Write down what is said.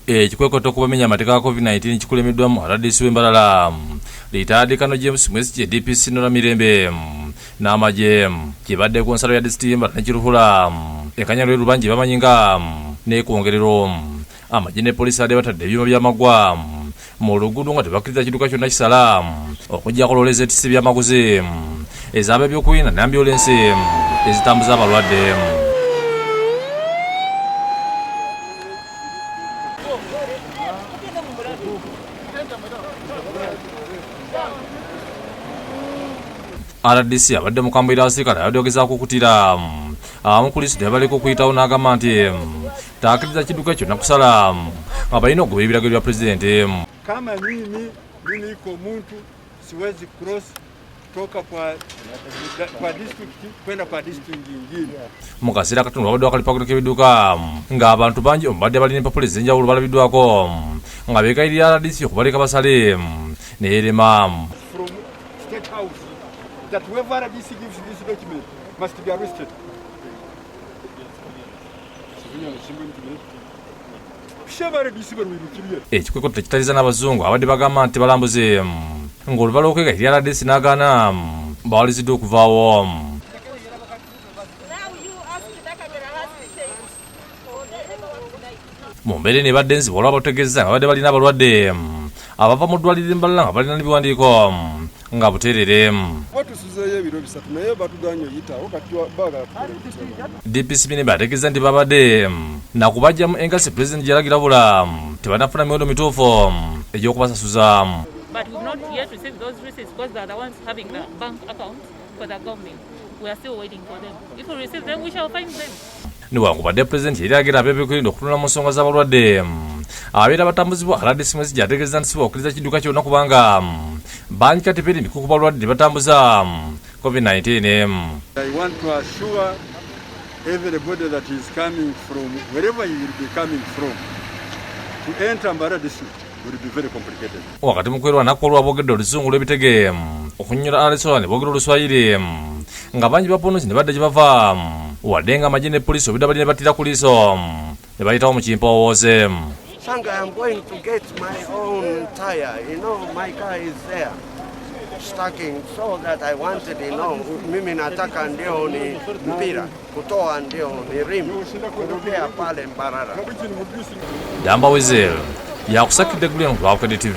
Ekikwekweto okubamenya amateeka ga COVID-19 kikulemeddwamu RDC w'e Mbarara, Retired Colonel James Mwesigye, DPC Nora Mirembe n'amagye. Kibadde ku nsalo ya disitulikiti y'e Mbarara ne Kiruhura, e Kanyarweru bangi bamanyi nga n'ekwongerero. Amagye ne poliisi abadde batadde ebyuma by'amaggwa mu luguudo nga tebakkiriza kidduka kyonna kisala okuggyako loole ezeetisse ebyamaguzi, ez'aba ebyokwerinda ne ambulensi ezitambuza abalwadde. RDC abadde mukambwe era abasirikale abadde bagezaako okutira abamu ku liiso tebabaleka okuyitawo, n'agamba nti takkiriza kidduka kyonna kusala nga balina okugoba ebiragiro bya pulezidenti. Kama mimi iko muntu siwezi cross kutoka kwa district kwenda kwa district nyingine. Mu kaseera katono wabadde akalipagano k'ebidduka ng'abantu bangi omubadde balina empapula ez'enjawulo balabiddwako nga beegayirira RDC okubaleka basale, neyerema. From State House that whoever RDC gives this document must be arrested. Shaba RDC barwirukiriye. Ekikwekweto tekitaliza n'abazungu abadde bagamba nti balambuze, ng'olubala okwegayirira RDC n'agaana, bawaliziddwa okuvaawo. Now you ask Dakagera has details. Mu mbeera eno ebadde nzibu olwabategeeza nga babadde balina abalwadde abava mu ddwaliro embalala nga balina n'ebiwandiiko nga buteerere. Batusuzeeyo ebiro 3 naye batuganye oyitawo, kati baagala tukole tutya? DPC Mirembe ategeeza nti babadde nakubajjamu engassi pulezidenti gyalagira bula tebanafuna miwendo mituufu egy'okubasasuza. But we've not yet received those receipts because they are the ones having the bank accounts for the government. We are still waiting for them. If we receive them, we shall find them. Newankubadde pulezidenti yali agera ab'ebyokwerinda okutunula mu nsonga z'abalwadde abeera batambuzibwa, RDC Mwesigye ategeeza nti sibakkiriza kidduka kyonna kubanga bangi kati beerimbika ku balwadde ne batambuza COVID-19. I want to assure everybody that is coming from wherever you will be coming from to enter Mbarara district will be very complicated. Wakati mu kwerwanako olwaboogedde oluzungu lw'ebitege okunnyonnyola alisola ne boogera oluswayiri nga bangi baponosi ne badda gye bava, wadde nga amagye ne poliisi obudde bali ne battira ku liiso ne bayitawo mu kimpowooze. Sanga, I'm going to get my own tire. My car is there, stucking, so that I wanted, mimi nataka ndio ni mpira, kutoa ndio ni rim, kurudia pale Mbarara. Damba Wezel yakusakidde Guleno lwa Bukedde TV.